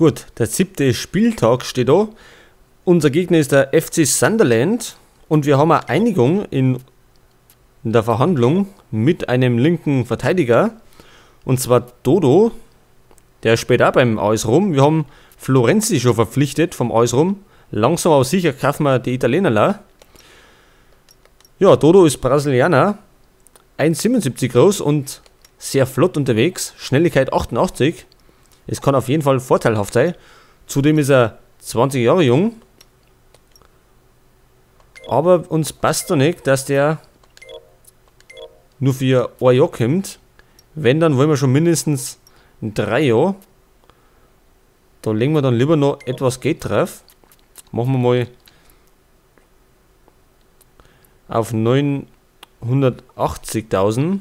Gut, der 7. Spieltag steht da. Unser Gegner ist der FC Sunderland und wir haben eine Einigung in der Verhandlung mit einem linken Verteidiger, und zwar Dodo, der spielt auch beim AS Rom. Wir haben Florenzi schon verpflichtet vom AS Rom. Langsam aber sicher kaufen wir die Italiener la. Ja, Dodo ist Brasilianer, 1,77 groß und sehr flott unterwegs, Schnelligkeit 88. Es kann auf jeden Fall vorteilhaft sein. Zudem ist er 20 Jahre jung. Aber uns passt doch nicht, dass der nur für ein Jahr kommt. Wenn, dann wollen wir schon mindestens 3 Jahre. Da legen wir dann lieber noch etwas Geld drauf. Machen wir mal auf 980.000.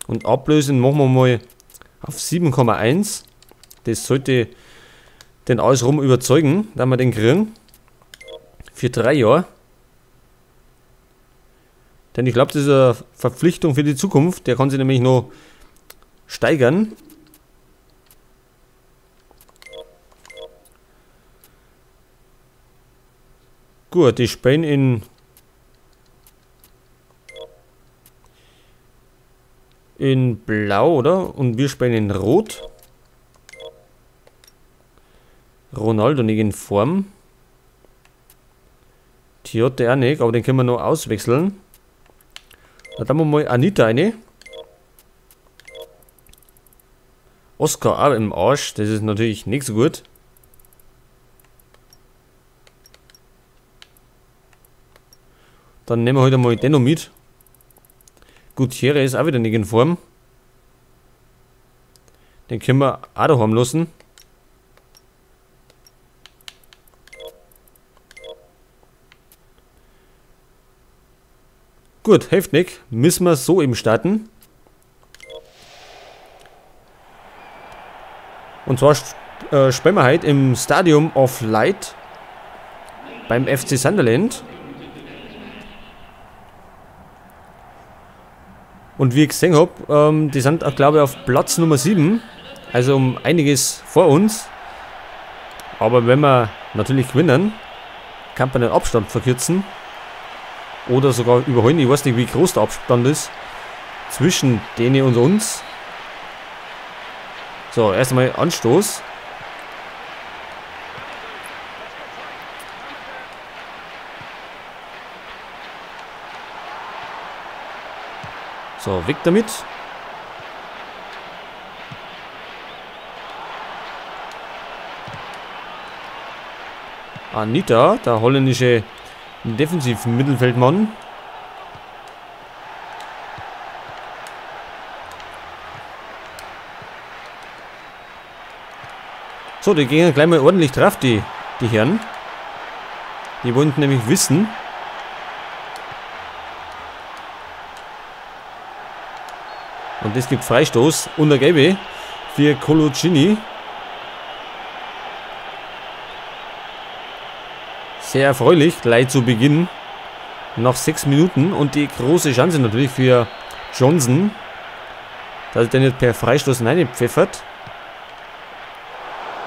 Und ablösen machen wir mal auf 7,1. Das sollte den AS Rom überzeugen, dass wir den kriegen. Für 3 Jahre. Denn ich glaube, das ist eine Verpflichtung für die Zukunft. Der kann sich nämlich noch steigern. Gut, die spielen in Blau, oder? Und wir spielen in Rot. Ronaldo nicht in Form. Tiote auch nicht, aber den können wir noch auswechseln. Da tun wir mal Anita rein. Oscar auch im Arsch, das ist natürlich nicht so gut. Dann nehmen wir heute mal den noch mit. Gutierrez ist auch wieder nicht in Form. Den können wir auch daheim lassen. Gut, hilft nicht. Müssen wir so eben starten. Und zwar spielen wir heute im Stadium of Light beim FC Sunderland. Und wie ich gesehen habe, die sind auch, glaube ich, auf Platz Nummer 7. Also um einiges vor uns. Aber wenn wir natürlich gewinnen, kann man den Abstand verkürzen. Oder sogar überholen. Ich weiß nicht, wie groß der Abstand ist zwischen denen und uns. So, erst einmal Anstoß. So, weg damit. Anita, der holländische Defensiv-Mittelfeldmann. So, die gehen gleich mal ordentlich drauf, die Herren. Die wollten nämlich wissen. Und es gibt Freistoß und der Gelbe für Coloccini. Sehr erfreulich, gleich zu Beginn. Nach 6 Minuten. Und die große Chance natürlich für Johnson, dass er den nicht per Freistoß reinpfeffert.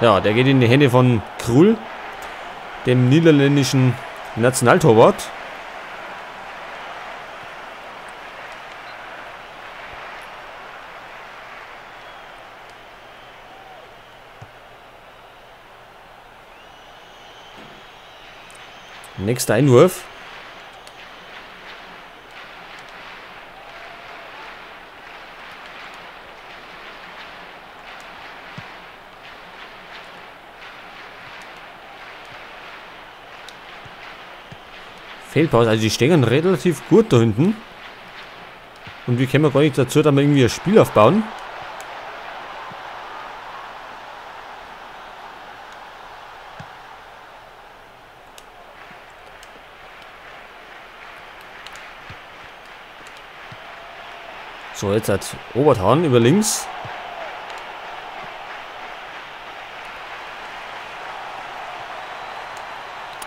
Ja, der geht in die Hände von Krul, dem niederländischen Nationaltorwart. Nächster Einwurf. Fehlpass, also die stehen relativ gut da hinten. Und wir kommen gar nicht dazu, dass wir irgendwie ein Spiel aufbauen. So, jetzt hat Robert Hahn über links.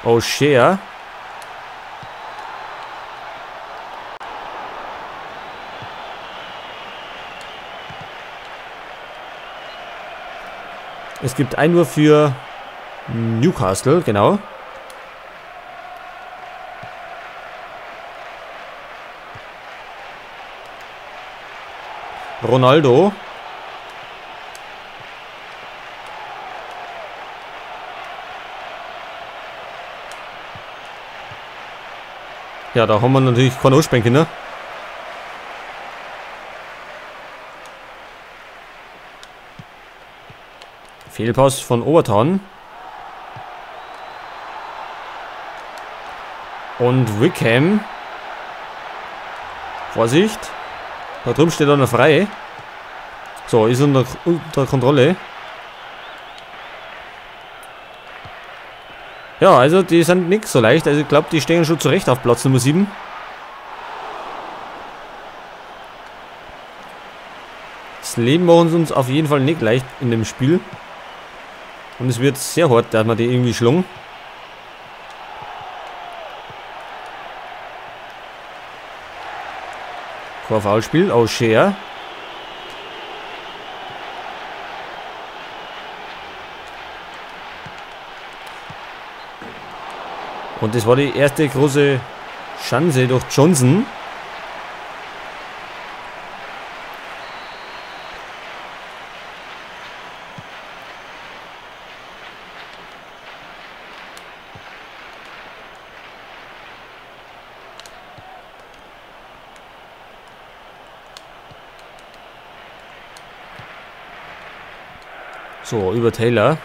O'Shea. Es gibt Einwurf für Newcastle, genau. Ronaldo. Ja, da haben wir natürlich keine Ausspäne, ne? Fehlpass von Overton. Und Wickham. Vorsicht. Da drüben steht er noch frei. So, ist unter Kontrolle. Ja, also die sind nicht so leicht. Also ich glaube, die stehen schon zurecht auf Platz Nummer 7. Das Leben machen sie uns auf jeden Fall nicht leicht in dem Spiel. Und es wird sehr hart, dass man die irgendwie schlungen. Kein Foulspiel, O'Shea. Und das war die erste große Chance durch Johnson. So, über Taylor.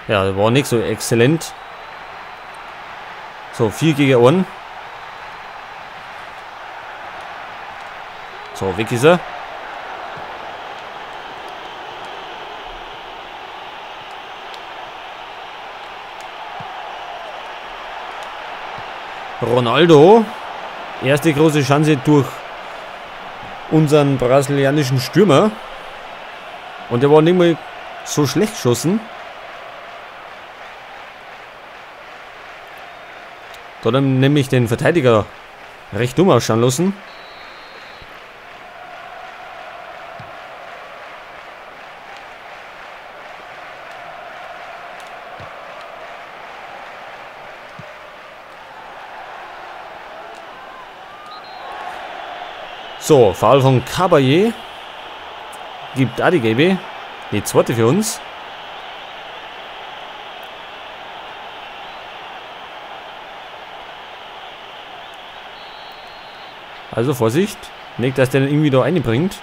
Ja, war nicht so exzellent. So, 4 gegen 1. So, weg ist er. Ronaldo. Erste große Chance durch unseren brasilianischen Stürmer. Und der war nicht mal so schlecht geschossen. Da hat er nämlich den Verteidiger recht dumm ausschauen lassen. So, Foul von Caballé. Gibt auch die gelbe. Die zweite für uns. Also Vorsicht. Nicht, dass der den irgendwie da reinbringt.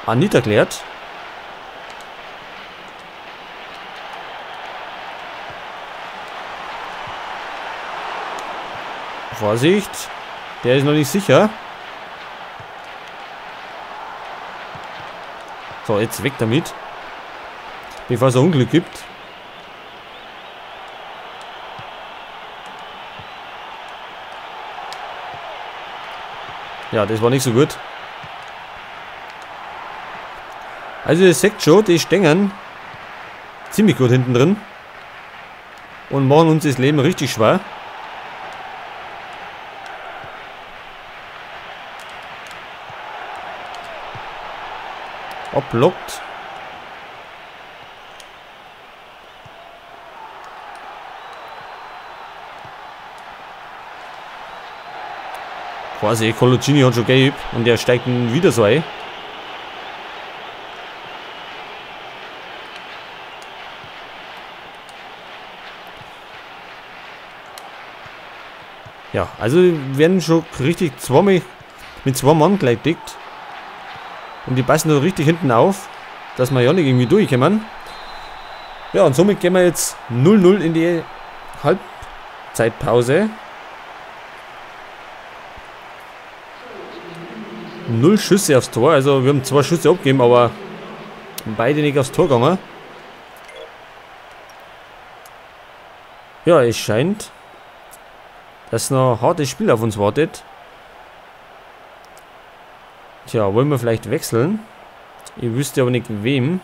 Anita klärt. Vorsicht. Der ist noch nicht sicher. So, jetzt weg damit. Bevor es ein Unglück gibt. Ja, das war nicht so gut. Also ihr seht schon, die stehen ziemlich gut hinten drin. Und machen uns das Leben richtig schwer. Ablockt. Quasi, Coloccini hat schon gelb und der steigt wieder so ein. Ja, also werden schon richtig zweimal mit zwei Mann gleich dickt. Und die passen da richtig hinten auf, dass wir ja nicht irgendwie durchkommen. Ja, und somit gehen wir jetzt 0-0 in die Halbzeitpause. 0 Schüsse aufs Tor, also wir haben 2 Schüsse abgegeben, aber beide nicht aufs Tor gegangen. Ja, es scheint, dass noch ein hartes Spiel auf uns wartet. Tja, wollen wir vielleicht wechseln? Ich wüsste aber nicht wem.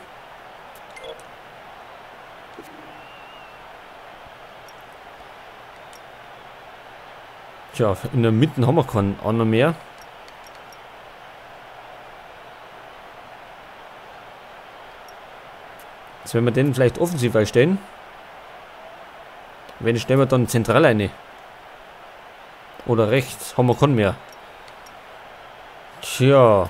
Tja, in der Mitte haben wir keinen anderen mehr. Jetzt werden wir den vielleicht offensiv einstellen. Wenn, stellen wir dann zentral eine. Oder rechts, haben wir keinen mehr. Tja.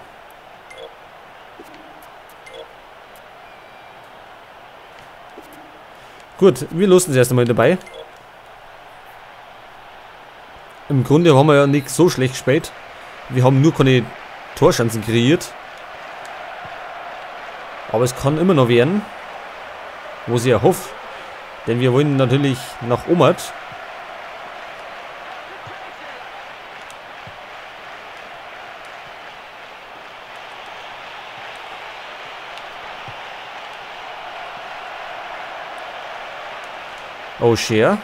Gut, wir lassen es erst einmal dabei. Im Grunde haben wir ja nicht so schlecht gespielt. Wir haben nur keine Torchancen kreiert. Aber es kann immer noch werden. Wo ich ja hoffe. Denn wir wollen natürlich nach Omert. Oh, Share.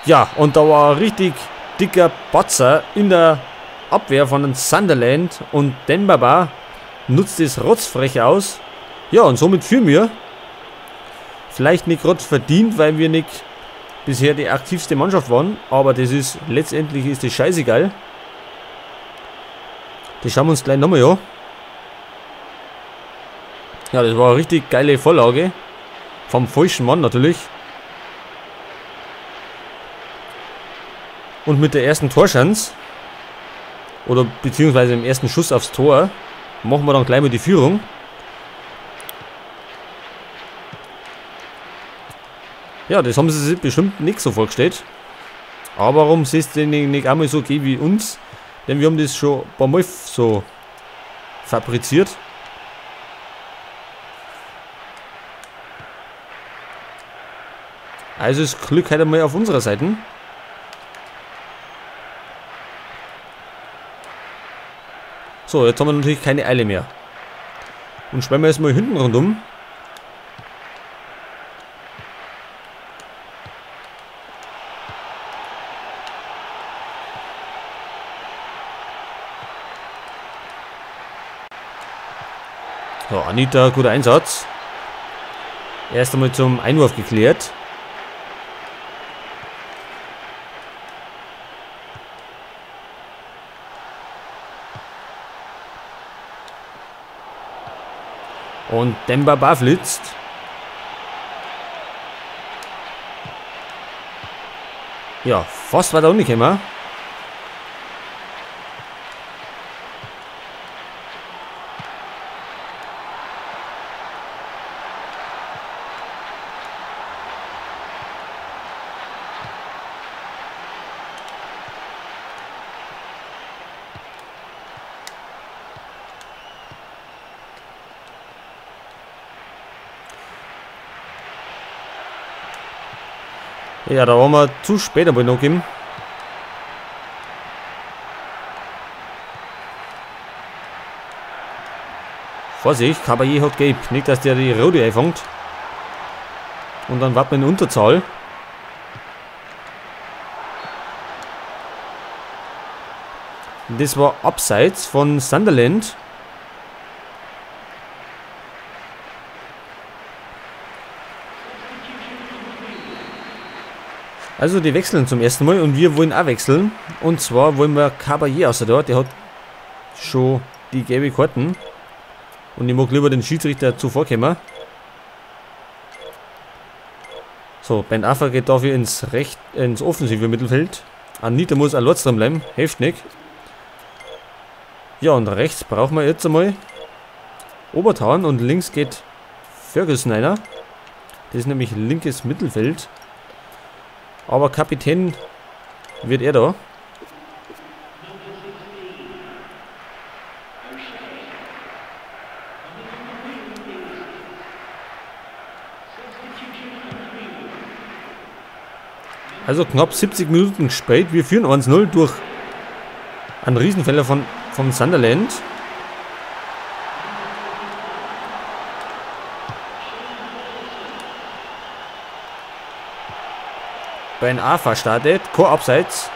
Ja, und da war ein richtig dicker Batzer in der Abwehr von den Sunderland und Demba Ba nutzt es rotzfrech aus. Ja, und somit führen wir. Vielleicht nicht gerade verdient, weil wir nicht bisher die aktivste Mannschaft waren, aber das ist letztendlich ist das scheißegal. Das schauen wir uns gleich nochmal an. Ja, das war eine richtig geile Vorlage. Vom falschen Mann natürlich. Und mit der ersten Torschance, oder beziehungsweise im ersten Schuss aufs Tor, machen wir dann gleich mal die Führung. Ja, das haben sie sich bestimmt nicht so vorgestellt. Aber warum ist es denn nicht einmal so geht wie uns? Denn wir haben das schon ein paar Mal so fabriziert. Also ist Glück halt einmal auf unserer Seite. So, jetzt haben wir natürlich keine Eile mehr. Und spielen wir erstmal hinten rundum. So, Anita, guter Einsatz. Erst einmal zum Einwurf geklärt. Und Demba Ba flitzt. Ja, fast war da unten gekommen. Ja, da waren wir zu spät aber noch gegeben. Vorsicht, Caballé hat gelb. Nicht, dass der die rote einfängt. Und dann warten wir in Unterzahl. Das war abseits von Sunderland. Also die wechseln zum ersten Mal und wir wollen auch wechseln. Und zwar wollen wir Caballé außer dort. Der hat schon die gelbe Karten. Und ich mag lieber den Schiedsrichter zuvorkommen. So, Ben Arfa geht dafür ins offensive Mittelfeld. Anita muss auch drin bleiben, hilft nicht. Ja, und rechts brauchen wir jetzt einmal Obertan und links geht Ferguson einer. Das ist nämlich linkes Mittelfeld. Aber Kapitän wird er da. Also knapp 70 Minuten spät. Wir führen 1-0 durch einen Riesenfehler vom Sunderland. Ben Arfa startet, Chor abseits.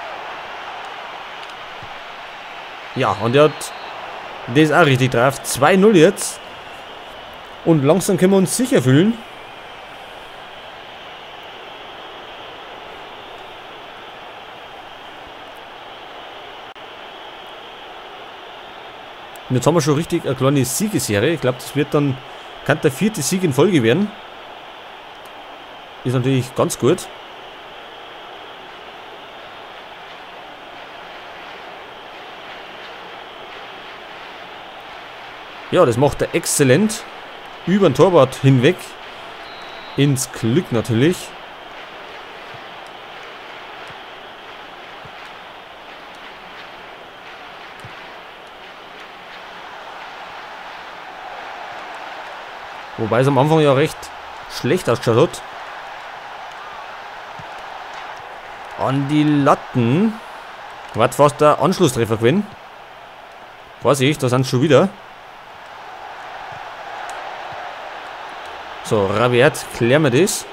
Ja, und er hat Der ist auch richtig drauf. 2-0 jetzt. Und langsam können wir uns sicher fühlen. Und jetzt haben wir schon richtig eine kleine Siegesserie. Ich glaube, das wird dann, kann der 4. Sieg in Folge werden. Ist natürlich ganz gut. Ja, das macht er exzellent. Über den Torwart hinweg. Ins Glück natürlich. Wobei es am Anfang ja recht schlecht ausgeschaut hat. An die Latten. War fast der Anschlusstreffer gewesen. Weiß ich, da sind sie schon wieder. So, Rabiat, klären wir das.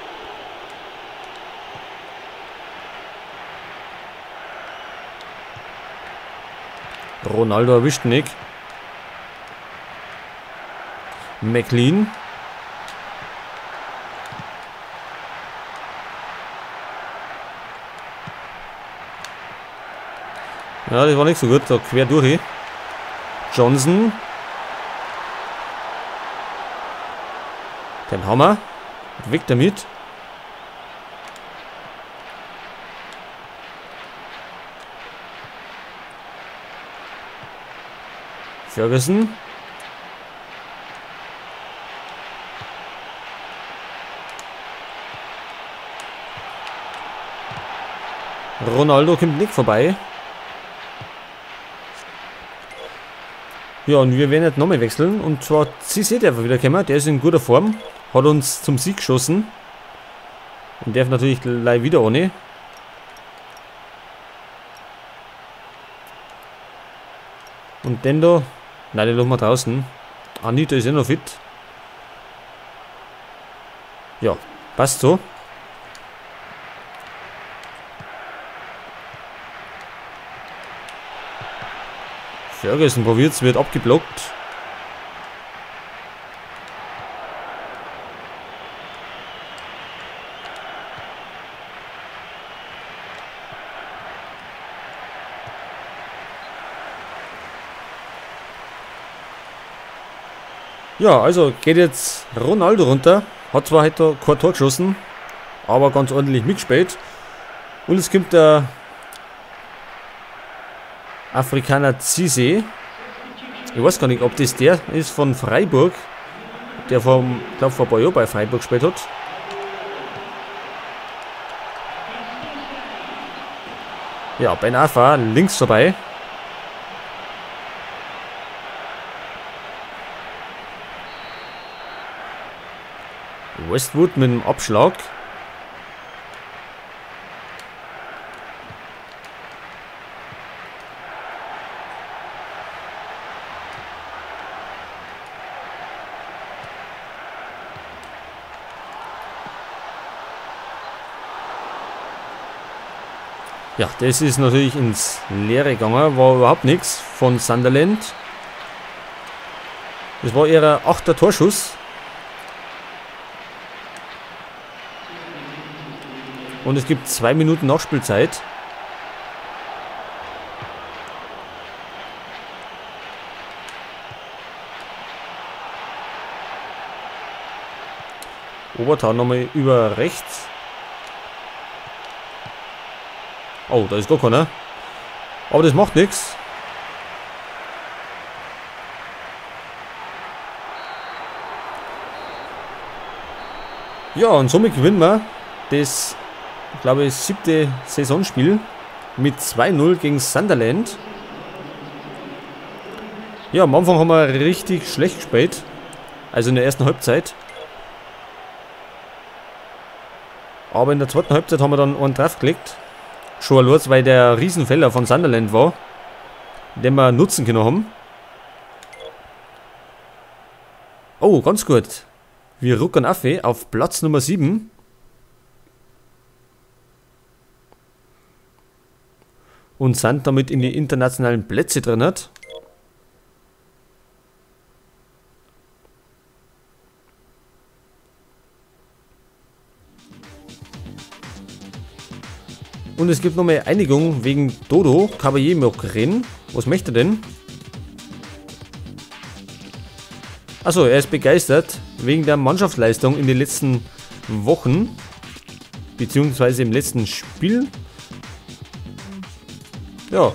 Ronaldo erwischt nicht. McLean. Ja, das war nicht so gut. Da quer durch. Johnson. Den haben wir. Weg damit. Ferguson. Ronaldo kommt nicht vorbei. Ja, und wir werden jetzt nochmal wechseln. Und zwar Cissé darf wieder kommen. Der ist in guter Form. Hat uns zum Sieg geschossen. Und darf natürlich gleich wieder ohne. Und den da. Nein, den lassen wir draußen. Anita ist eh noch fit. Ja, passt so. Ferguson probiert's, wird abgeblockt. Ja, also geht jetzt Ronaldo runter. Hat zwar heute kein Tor geschossen, aber ganz ordentlich mitgespielt. Und es kommt der Afrikaner Cissé. Ich weiß gar nicht, ob das der ist von Freiburg, der vor, glaub, vor ein paar Jahren bei Freiburg gespielt hat. Ja, Ben Arfa links vorbei. Westwood mit dem Abschlag. Ja, das ist natürlich ins Leere gegangen, war überhaupt nichts von Sunderland. Das war ihr 8. Torschuss. Und es gibt 2 Minuten Nachspielzeit. Obertan nochmal über rechts. Oh, da ist gar keiner. Aber das macht nichts. Ja, und somit gewinnen wir das, glaube ich, 7. Saisonspiel mit 2-0 gegen Sunderland. Ja, am Anfang haben wir richtig schlecht gespielt. Also in der ersten Halbzeit. Aber in der zweiten Halbzeit haben wir dann einen draufgelegt. Schon allein, weil der Riesenfehler von Sunderland war, den wir nutzen können haben. Oh, ganz gut. Wir rücken auf Platz Nummer 7. Und sind damit in die internationalen Plätze drin. Und es gibt nochmal Einigung wegen Dodo. Caballé mag reden. Was möchte er denn? Achso, er ist begeistert wegen der Mannschaftsleistung in den letzten Wochen. Beziehungsweise im letzten Spiel. Ja.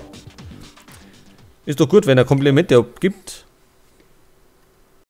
Ist doch gut, wenn er Komplimente abgibt.